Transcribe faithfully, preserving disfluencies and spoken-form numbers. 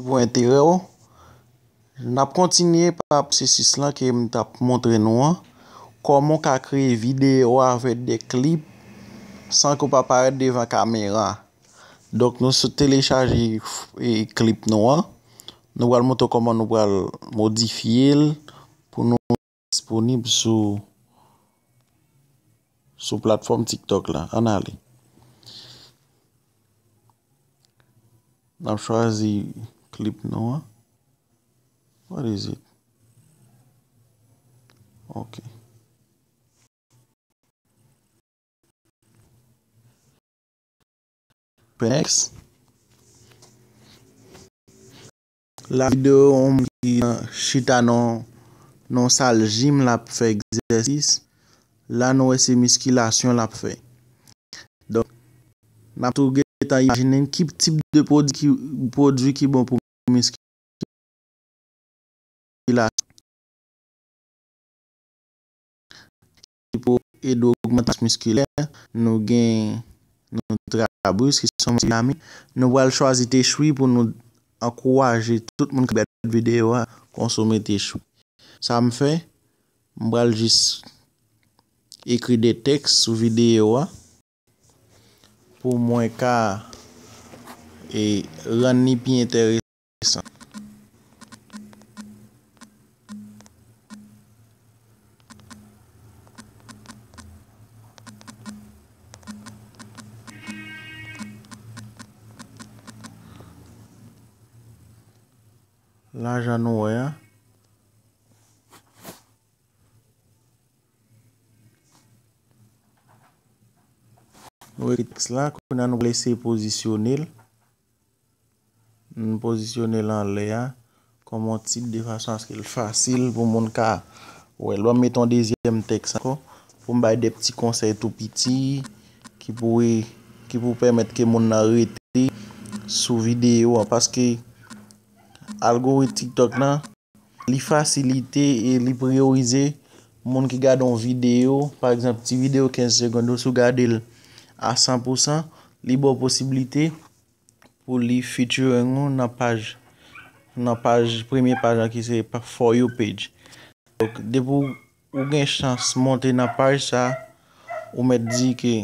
pou enterè w. N ap kontinye pa pwosesis lan ke m t ap montre nou an. Kòman w ka kreye videyo avèk de klip san ke w pa parèt devan kamera. Donk, nou sot telechaje, e, klip nou an. Nou pral montre w kòman nou pral modifye l pou nou disponib sou, sou platfòm TikTok la. Ann ale. N ap chwazi klip nou an. What is it? Ok. Next. La videyo yon moun ki, uh, chita nan, nan sal jim, l ap fè egzèsis. La nou wè se miskilasyon l ap fè. Donk, n ap tou gentan imajine ki tip de pwodui ki, pwodui ki bon pou miskilasyon. Ki pou ede ogmante mas miskilè, nou gen nou trabris ki se yon vitamine. Nou pral chwazi te chwi pou nou ankouraje tout moun k ap gade videyo a konsome te chwi. Sa m fè, m pral jis ekri de tèks sou videyo a pou mwen ka, e, rann li pi enteresan. Lajan nou wè a. Nou ekri tèks la, kounye a nou pral eseye pozisyone l. Nou pozisyone l anlè a, kòm yon tit, de fason aske l fasil pou moun ka wè l. Ban m met yon dezyèm tèks ankò, pou m bay de ti konsèy tou piti, ki pou, ki pou pèmèt ke moun nan rete sou videyo an, paske algoritm TikTok lan, li fasilite e li priyorize moun ki gade yon videyo, pa egzanp, ti videyo kenz segonn yo, si w gade l a san pou san, li ba w posiblite pou li featuring ou nan paj, nan paj, premye paj lan ki se pa-, For You page. Donk, depi w, ou gen chans monte nan paj sa, ou mèt di ke